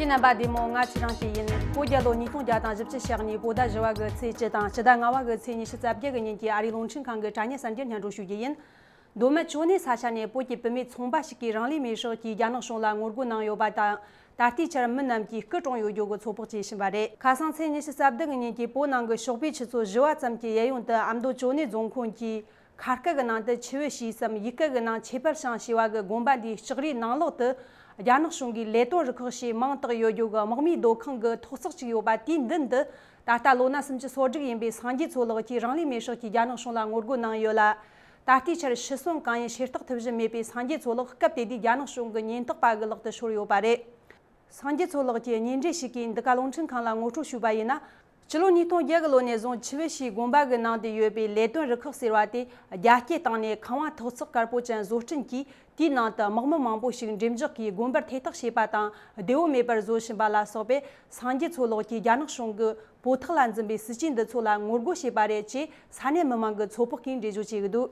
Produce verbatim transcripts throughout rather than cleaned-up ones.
རྣམ་པ་བདེ་མོ། ང་ཚེ་རིང་སྐྱིད་ཡིན། བོད་རྒྱལ་ལོ་ཉིས་སྟོང་བརྒྱ་དང་བཞི་བཅུ་ཞེ་གཉིས་བོད་ཟླ་བཞི་བ་གི་ཚེས་བཅུ་དང་ཕྱི་ཟླ་ལྔ་བ་གི་ཚེས་ཉི་ཤུ་རྩ་བརྒྱད་གི་ཉིན་གྱི་ཨ་རིའི་རླུང་འཕྲིན་ཁང་གི་དྲ་བརྙན་གསར་འགྱུར་སྙན་སྒྲོན་ཞུ་རྒྱུ་ཡིན། མདོ་སྨད་ཅོ་ནེ་ས་ཆ་ནས་བོད་ཀྱི་བུད་མེད་ཚོང་པ་ཞིག་གིས་རང་ལུས་མེར་སྲེག་གིས་རྒྱ་ནག་གཞུང་ལ་ངོ་རྒོལ་གནང་ཡོད་པ་དང་། ད་ལྟའི་ཆར་མི་རྣམས་ཀྱིས་སྐུ་གྲོངས་ཡོད་རྒྱུ་གི་ཚོད་དཔག་བྱེད་བཞིན་པ་རེད། ཁ་སང་ཚེས་ཉི་ཤུ་རྩ་བདུན་གི་ཉིན་གྱི་བོད་ནང་གི་ཞོགས་པའི་ཆུ་ཚོད་བཞི་བ་ཙམ་གྱི་གཡས་གཡོན་དུ་ཨ་མདོ་ཅོ་ནེ་རྫོང་ཁོངས་ཀྱི་ཁ་སྐད་གི་ནང་དུ་ཆི་ཝེ་ཞི་སམ་ཡུ་སྐད་གི་ནང་ཆེ་པར་ཤང་ཞེས་པ་གི་དགོན་པ་འདིའི་ལྕགས་རིའི་ནང་ལོགས་དུ་རྒྱ་ནག་གཞུང་གིས་ལས་དོན་རུ་ཁག་ཞེས་མིང་བཏགས་ཡོད་རྒྱུ་གི་དམག་མིའི་སྡོད་ཁང་གི་ཐོག་བརྩེགས་ཅིག་ཡོད་པ་དེའི་མདུན་དུ། ད་ལྟ་ལོ་ན་སུམ་ཅུ་སོ་དྲུག་ཡིན་པའི་སངས་རྒྱས་མཚོ་ལགས་ཀྱིས་རང་ལུས་མེར་སྲེག་གིས་རྒྱ་ནག་གཞུང་ལ་ངོ་རྒོལ་གནང་ཡོད་ལ། ད་ལྟའི་ཆར་ཤི་གསོན་གང་ཡིན་ཤེས་རྟོགས་ཐུབ་བཞིན་མེད་པའི་སངས་རྒྱས་མཚོ་ལགས་སྐབས་དེ་དུས་རྒྱ་ནག་གཞུང་གི་ཉེན་རྟོག་པ་གི་ལག་ཏུ་ཤོར་ཡོད་པ་རེད། སངས་རྒྱས་མཚོ་ལགས་ཀྱི་གཉེན་འབྲེལ་ཞིག་གིས་འདི་ག་རླུང་འཕྲིན་ཁང་ལ་ངོ་སྤྲོད་ཞུས་པ་ཡིན་ན། ཕྱི་ལོ་ཉིས་སྟོང་བརྒྱད་གི་ལོ་ནས་བཟུང་ཆི་ཝེ་ཞིའི་དགོན་པ་གི་ནང་དུ་ཡོད་པའི་ལས་དོན་རུ་ཁག་ཟེར་བ་དེ་རྒྱ་སྐྱེད་བཏང་ནས་ཁང་བ་ཐོག་བརྩེགས་དཀར་པོ་ཅན་བཟོ་སྐྲུན་གྱིས། དེའི་ནང་དུ་དམག་མི་མང་པོ་ཞིག་འགྲེམས་འཇོག་གིས་དགོན་པར་ཐེ་གཏོགས་བྱས་པ་དང་བདེ་བོ་མེད་པར་བཟོ་བཞིན་པ་ལ་སོགས་པས། སངས་རྒྱས་མཚོ་ལགས་ཀྱིས་རྒྱ་ནག་གཞུང་གི་བོད་ཐག་ལ་འཛིན་པའི་སྲིད་ཇུས་འདི་ཚོ་ལ་ངོ་རྒོལ་བྱས་པ་རེད་ཅེས་ས་གནས་མི་མང་གིས་ཚོད་དཔག་གིས་འགྲེལ་བརྗོད་བྱེད་ཀྱི་འདུག་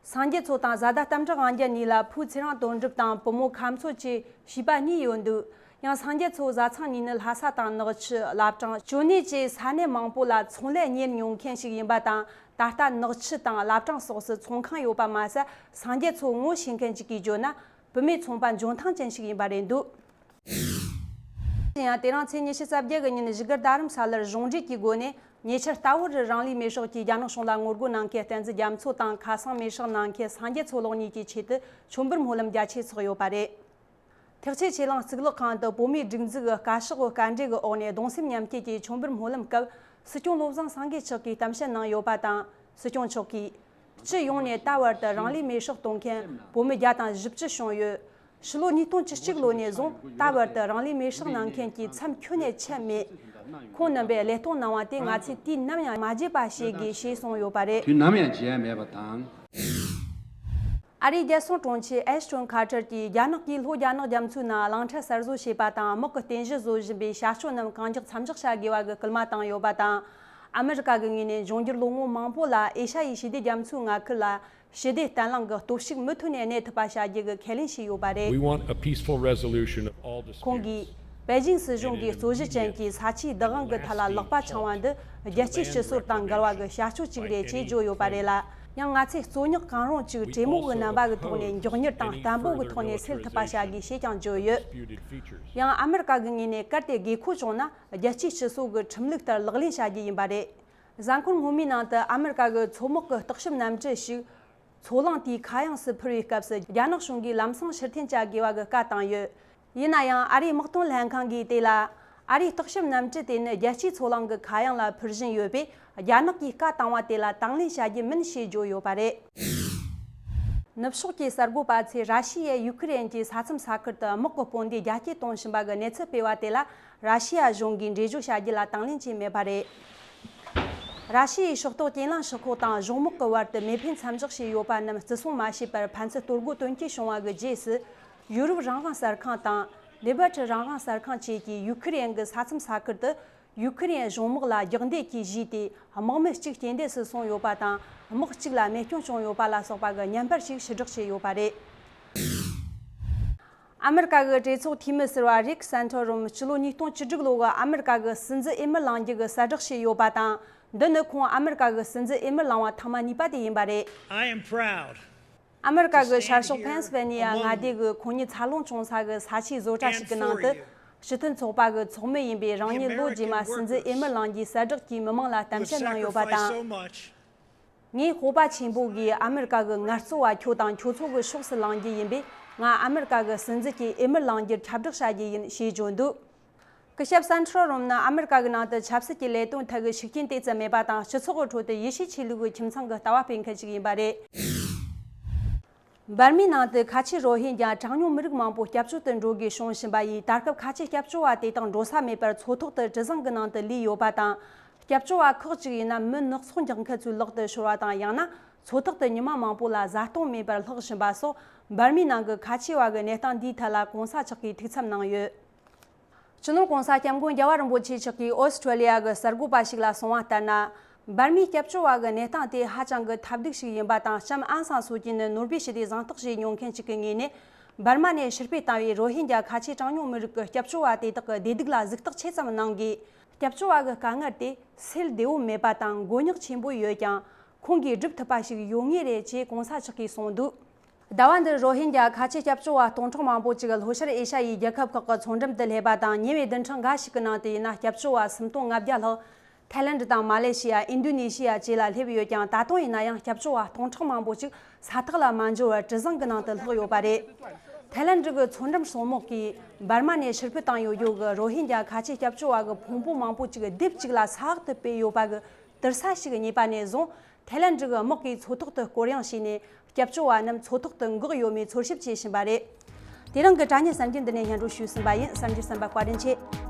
སངས་རྒྱས་མཚོ་དང་བཟའ་ཟླ་རྟ་མགྲིན་དབང་རྒྱལ་གཉིས་ལ་བུ་ཚེ་རིང་དོན་གྲུབ་དང་བུ་མོ་ཁ་མཚོ་བཅས་བྱིས་པ་གཉིས་ཡོད་འདུག་ཡང་སངས་རྒྱས་མཚོ་བཟའ་ཚང་གཉིས་ནི་ལྷ་ས་དང་ནག་ཆུ། བླ་བྲང་། ཅོ་ནེ་བཅས་ས་གནས་མང་པོ་ལ་ཚོང་ལས་གཉེར་མྱོང་མཁན་ཞིག་ཡིན་པ་དང་། ད་ལྟ་ནག་ཆུ་དང་བླ་བྲང་སོགས་སུ་ཚོང་ཁང་ཡོད་པ་མ་ཟད། སངས་རྒྱས་མཚོ་ངོ་ཤེས་མཁན་ཞིག་གིས་བརྗོད་ན། བུད་མེད་ཚོང་པ་འཇོན་ཐང་ཅན་ཞིག་ཡིན་པ་རེད་འདུག་ཡང་དེ་རིང་ཚེས་ཉི་ཤུ་རྩ་བརྒྱད་གི་ཉིན་བཞུགས་སྒར་རྡ་རམ་ས་ལར་གཞུང་འབྲེལ་གྱི་སྒོ་ནས། ཉེ་ཆར་ལྟ་བུ་རུ་རང་ལུས་མེར་སྲེག་གིས་རྒྱ་ནག་གཞུང་ལ་ངོ་རྒོལ་གནང་མཁན་བསྟན་འཛིན་རྒྱ་མཚོ་དང་། ཁ་སང་མེར་སྲེག་གནང་མཁན་སངས་རྒྱས་མཚོ་ལགས་གཉིས་ཀྱི་ཆེད་དུ་མཆོད་འབུལ་སྨོན་ལམ་རྒྱ་ཆེ་ཚོགས་ཡོད་པ་རེད། ཐེག་ཆེན་ཆོས་གླིང་གཙུག་ལག་ཁང་དུ་བོད་མིའི་སྒྲིག་འཛུགས་ཀྱི་བཀའ་ཤག་གི་བཀའ་འབྲེལ་གྱི་འོག་ནས་གདུང་སེམས་མཉམ་སྐྱེད་ཀྱི་མཆོད་འབུལ་སྨོན་ལམ་སྐབས། སྲིད་སྐྱོང་བློ་བཟང་སངས་རྒྱས་མཆོག་གིས་གཏམ་བཤད་གནང་ཡོད་པ་དང་། སྲིད་སྐྱོང་མཆོག་གིས། སྤྱི་ཡོངས་ནས་ད་བར་དུ་རང་ལུས་མེར་སྲེག་གཏོང་མཁན་བོད་མི་བརྒྱ་དང་བཞི་བཅུ་བྱུང་ཡོད། ཕྱི་ལོ་ཉིས་སྟོང་བཅུ་གཅིག་ལོ་ནས་བཟུང་ད་བར་དུ་རང་ལུས་མེར་སྲེག་གནང་མཁན་གྱི་མཚམས་ཁྱོན་ནས་ཆད་མེད། ཁོང་རྣམ་པས་བློས་གཏོང་གནང་བ་དེ་ང་ཚོས་དུས་ནམ་ཡང་མ་བརྗེད་པ་བྱེད་དགོས་ཞེས་གསུངས་ཡོད་པ་རེད། དུས་ནམ་ཡང་བརྗེད་ཡ་མེད་པ་དང་། ཨ་རིའི་རྒྱལ་སྲུང་དྲུང་ཆེ་ཨེ་ཤ་ཊོན་ཁ་ཊར་གྱིས། རྒྱ་ནག་གིས་ལྷོ་རྒྱ་ནག་རྒྱ་མཚོའི་ནང་གླང་ཁྲ་གསར་བཟོ་བྱས་པ་དང་། དམག་གི་རྟེན་གཞི་བཟོ་བཞིན་པའི་བྱ་སྤྱོད་རྣམས་གང་མགྱོགས་མཚམས་འཇོག་བྱ་དགོས་པ་གི་སྐུལ་མ་བཏང་ཡོད་པ་དང་། ཨ་མི་རི་ཀ་གི་ངོས་ནས་འབྱུང་འགྱུར་ལོ་ངོ་མང་པོ་ལ་ཨེ་ཤ་ཡའི་ཞི་བདེ་རྒྱ་མཚོའི་མངའ་ཁུལ་ལ་ཞི་བདེ་བརྟན་ལྷིང་གི་སྟོབས་ཤུགས་མུ་མཐུད་ནས་གནས་ཐུབ་པ་བྱ་རྒྱུ་གི་ཁས་ལེན་བྱས་ཡོད་པ་རེད། We want a peaceful resolution of all disputes. ཁོང་གིས། པེ་ཅིང་སྲིད་གཞུང་གིས་རྩོད་གཞི་ཅན་གྱི་ས་ཆའི་བདག་དབང་གི་ཐད་ལ་ལག་པ་འཆང་བ་འདི་རྒྱལ་སྤྱིའི་སྤྱི་ཚོགས་དང་འགལ་བ་གི་བྱ་སྤྱོད་ཅིག་རེད་ཅེས་བརྗོད་ཡོད་པ་རེད་ལ། ཡང་ང་ཚོས་རྩོད་རྙོག་གང་རུང་ཅིག་གྲོས་མོལ་གྱི་རྣམ་པ་གི་ཐོག་ནས་མགྱོགས་མྱུར་དང་བརྟན་པོ་གི་ཐོག་ནས་སེལ་ཐུབ་པ་བྱ་དགོས་ཞེས་ཀྱང་བརྗོད་ཡོད། ཡང་ཨ་མི་རི་ཀ་གི་ངོས་ནས་གལ་ཏེ་དགོས་མཁོ་བྱུང་ན། རྒྱལ་སྤྱིའི་སྤྱི་ཚོགས་ཀྱི་ཁྲིམས་ལུགས་ལྟར་ལག་ལེན་བྱ་རྒྱུ་ཡིན་པ་རེད། གཟའ་འཁོར་སྔོན་མའི་ནང་དུ་ཨ་མི་རི་ཀ་གི་མཚོ་དམག་གི་བརྟག་ཞིབ་གནམ་གྲུ་ཞིག་མཚོ་གླང་དེའི་མཁའ་དབྱིངས་སུ་འཕུར་བའི་སྐབས་སུ། རྒྱ་ནག་གཞུང་གིས་ལམ་སང་ཕྱིར་འཐེན་བྱ་དགོས་པ་གི་བཀའ་བཏང་ཡོད། ཡིན་ན་ཡང་ཨ་རིའི་དམག་དོན་ལྷན་ཁང་གིས་དེ་ལ། ཨ་རིའི་བརྟག་ཞིབ་གནམ་གྲུ་དེ་ནི་རྒྱལ་སྤྱིའི་མཚོ་གླང་གི་མཁའ་དབྱིངས་ལ་འཕུར་བཞིན་ཡོད་པས། རྒྱ་ནག་གིས་བཀའ་བཏང་བ་དེ་ལ་དང་ལེན་བྱ་རྒྱུ་མིན་ཞེས་བརྗོད་ཡོད་པ་རེད། ནུབ་ཕྱོགས་ཀྱི་གསར་འགོད་པ་ཚོས་ར་ཤི་ཡས་ཡུ་ཁུ་རེན་གྱི་ས་མཚམས་ས་ཁུལ་དུ་དམག་གི་དཔུང་སྡེ་རྒྱ་སྐྱེད་གཏོང་བཞིན་པ་གི་གནས་ཚུལ་སྤེལ་བ་དེ་ལ། ར་ཤི་ཡ་གཞུང་གིས་འགྲེལ་བརྗོད་བྱ་རྒྱུ་ལ་དང་ལེན་བྱས་མེད་པ་རེད། ར་ཤི་ཡའི་ཕྱོགས་གཏོགས་ཀྱེན་ལན་སྲིད་ཁོག་དང་གཞུང་དམག་གི་བར་དུ་མེ་འཕེན་མཚམས་འཇོག་བྱས་ཡོད་པ་རྣམས་བརྩི་སྲུང་མ་བྱས་པར་ཕན་ཚུན་གཏོར་རྒོལ་དོན་རྐྱེན་བྱུང་བ་གི་རྗེས་སུ། ཡུ་རོབ་རང་དབང་གསར་ཁང་དང་ལི་བར་ཊི་རང་དབང་གསར་ཁང་བཅས་ཀྱིས་ཡུ་ཁུ་རེན་གྱི་ས་མཚམས་ས་ཁུལ་དུ། ཡུ་ཁུ་རེན་གཞུང་དམག་ལ་རྒྱག་འདེད་ཀྱིས་གཞུས་ཏེ། དམག་མི་གཅིག་རྐྱེན་འདས་སུ་སོང་ཡོད་པ་དང་། དམག་གཅིག་ལ་རྨས་སྐྱོན་བྱུང་ཡོད་པ་ལ་སོགས་པ་གི་བརྙན་པར་ཞིག་ཕྱིར་བསྒྲགས་བྱས་ཡོད་པ་རེད། ཨ་མི་རི་ཀ་གི་གྲོས་ཚོགས་འཐུས་མི་ཟུར་པ་རིག་སན་ཐོ་རུམ་སྤྱི་ལོ་ཉིས་སྟོང་བཅུ་དྲུག་ལོ་གི་ཨ་མི་རི་ཀ་གི་སྲིད་འཛིན་འོས་མི་གླེང་རྒྱུ་གི་གསལ་བསྒྲགས་བྱས་ཡོད་པ་དང་། འདི་ནི་ཁོང་ཨ་མི་རི་ཀ་གི་སྲིད་འཛིན་འོས་མི་གླེང་བ་ཐེངས་མ་གཉིས་པ་དེ་ཡིན་པ་རེད། I am proud. ཨ་མི་རི་ཀ་གི་ཤར་ཕྱོགས་ཕེན་སི་ཝེ་ནི་ཡ་མངའ་སྡེ་གི་ཁོ་ཉིད་འཚར་ལོངས་བྱུང་ས་གི་ས་ཆའི་བཟོ་གྲྭ་ཞིག་གི་ནང་དུ། སྤྱི་མཐུན་ཚོགས་པ་གི་ཚོགས་མི་ཡིན་པའི་རང་ཉིད་ལོ་རྗེས་མ་སྲིད་འཛིན་འོས་མི་གླེང་རྒྱུའི་གསལ་བསྒྲགས་ཀྱིས་མི་མང་ལ་གཏམ་བཤད་གནང་ཡོད་པ་དང་། ངས་སྤོབས་པ་ཆེན་པོ་གིས་ཨ་མི་རི་ཀ་གི་ངལ་རྩོལ་བ་ཁྱོད་དང་ཁྱོད་ཚོ་གི་ཕྱོགས་སུ་ལངས་རྒྱུ་ཡིན་པས། ང་ཨ་མི་རི་ཀ་གི་སྲིད་འཛིན་གྱི་འོས་མི་གླེང་རྒྱུར་ཁྱབ་བསྒྲགས་བྱ་རྒྱུ་ཡིན་ཞེས་བརྗོད་འདུག་སྐུ་ཞབས་སན་ཁྲོན་རོམ་ནི་ཨ་མི་རི་ཀ་གི་ནང་དུ་ཆབ་སྲིད་ཀྱི་ལས་དོན་ཐད་ཀྱི་ཤུགས་རྐྱེན་དེ་ཙམ་མེད་པ་དང་། སྤྱི་ཚོགས་ཀྱི་ཁྲོད་དུ་ཡེ་ཤུའི་ཆོས་ལུགས་ཀྱི་ཁྱིམ་ཚང་གི་ལྟ་བ་སྤེལ་མཁན་ཞིག་ཡིན་པ་རེད། འབར་མའི་ནང་དུ་ཁ་ཆེ་རོ་ཧིན་ཇཱ་གྲངས་ཉུང་མི་རིགས་མང་པོ་སྐྱབས་བཅོལ་དུ་འགྲོ་དགོས་བྱུང་བཞིན་པ་ཡིས། ད་སྐབས་ཁ་ཆེ་སྐྱབས་བཅོལ་བ་དེ་དག་འགྲོ་ས་མེད་པར་མཚོ་ཐོག་ཏུ་གྲུ་གཟིངས་ཀྱི་ནང་དུ་ལུས་ཡོད་པ་དང་། སྐྱབས་བཅོལ་བ་ཁག་ཅིག་ཡིན་ན་མི་ནག་ཚོང་རྒྱག་མཁན་ཚོའི་ལག་ཏུ་ཤོར་བ་དང་། ཡང་ན་མཚོ་ཐོག་ཏུ་ཉི་མ་མང་པོ་ལ་བཟའ་བཏུང་མེད་པར་ལྷག་བཞིན་པ་སོགས། འབར་མའི་ནང་གི་ཁ་ཆེ་བ་གི་གནས་སྟངས་འདིའི་ཐད་ལ་གོང་ས་མཆོག་གིས་ཐུགས་འཚབ་གནང་ཡོད། སྤྱི་ནོར་༸གོང་ས་༸སྐྱབས་མགོན་རྒྱལ་བ་རིན་པོ་ཆེ་མཆོག་གིས་ཨོ་སི་ཁྲུ་ལི་ཡ་གི་གསར་འགོད་པ་ཞིག་ལ་གསུངས་པ་ལྟར་ན། འབར་མའི་སྐྱབས་བཅོལ་བ་གི་གནས་སྟངས་དེ་ཧ་ཅང་གི་ཐབས་སྡུག་ཞིག་ཡིན་པ་དང་། ལྕམ་ཨང་སང་སུའུ་ཅི་ནི་ནོ་སྦེལ་ཞི་བདེའི་གཟེངས་རྟགས་བཞེས་མྱོང་མཁན་ཞིག་གི་ངོས་ནས། འབར་མ་ནས་ཕྱིར་འཕུད་བཏང་བའི་རོ་ཧིན་རྒྱ་ཁ་ཆེ་གྲངས་ཉུང་མི་རིགས་ཀྱི་སྐྱབས་བཅོལ་བ་དེ་དག་གི་བདེ་སྡུག་ལ་གཟིགས་རྟོག་ཆེ་ཙམ་གནང་དགོས། སྐྱབས་བཅོལ་བ་གི་དཀའ་ངལ་དེ་སེལ་བདེ་བོ་མེད་པ་དང་མགོ་རྙོག་ཆེན་པོ་ཡོད་ཀྱང་། ཁོང་གིས་སྒྲུབ་ཐུབ་པ་ཞིག་ཡོད་ངེས་རེད་ཅེས་གོང་ས་མཆོག་གིས་གསུངས་འདུག་ཟླ་བ་འདིར་རོ་ཧིན་རྒྱ་ཁ་ཆེ་སྐྱབས་བཅོལ་བ་སྟོང་ཕྲག་མང་པོ་ཅིག་ལྷོ་ཤར་ཨེ་ཤ་ཡའི་རྒྱལ་ཁབ་ཁག་གི་མཚོ་འགྲམ་དུ་སླེབས་པ་དང་། ཉེ་བའི་བདུན་ཕྲག་འགའ་ཞིག་གི་ནང་དུ་ཡིན་ན་སྐྱབས་བཅོལ་བ་སུམ་སྟོང་ལྔ་བརྒྱ་ལྷག་ཐའི་ལེན་ཌི་དང་མ་ལེ་ཤི་ཡ། ཨིན་ཌོ་ནེ་ཤི་ཡ་བཅས་ལ་སླེབས་ཡོད་ཀྱང་། ད་དུང་ཡིན་ན་ཡང་སྐྱབས་བཅོལ་བ་སྟོང་ཕྲག་མང་པོ་ཅིག་ས་ཐག་ལ་མ་འབྱོར་བར་གྲུ་གཟིངས་ཀྱི་ནང་དུ་ལྷག་ཡོད་པ་རེད། ཐའི་ལེན་ཌི་གི་མཚོ་འགྲམ་སྲུང་དམག་གིས་འབར་མ་ནས་ཕྱིར་འཕུད་བཏང་ཡོད་རྒྱུ་གི་རོ་ཧིན་རྒྱ་ཁ་ཆེ་སྐྱབས་བཅོལ་བ་གི་ཕུང་པོ་མང་པོ་ཅིག་སྡེབ་གཅིག་ལ་ས་འོག་ཏུ་སྤོས་ཡོད་པ་གི་དུར་ས་ཞིག་རྙེད་པ་ནས་བཟུང་། ཐའི་ལེན་ཌི་གི་དམག་གིས་མཚོ་ཐོག་ཏུ་སྐོར་གཡེང་བྱས་ནས་སྐྱབས་བཅོལ་བ་རྣམས་མཚོ་ཐོག་ཏུ་འགོག་ཡོད་མེད་འཚོལ་ཞིབ་བྱེད་བཞིན་པ་རེད། དེ་རིང་གི་དྲ་བརྙན་གསར་འགྱུར་འདི་ནས་སྙན་སྒྲོན་ཞུས་ཟིན་པ་ཡིན། གསར་འགྱུར་གསན་པ་བཀའ་དྲིན་ཆེ།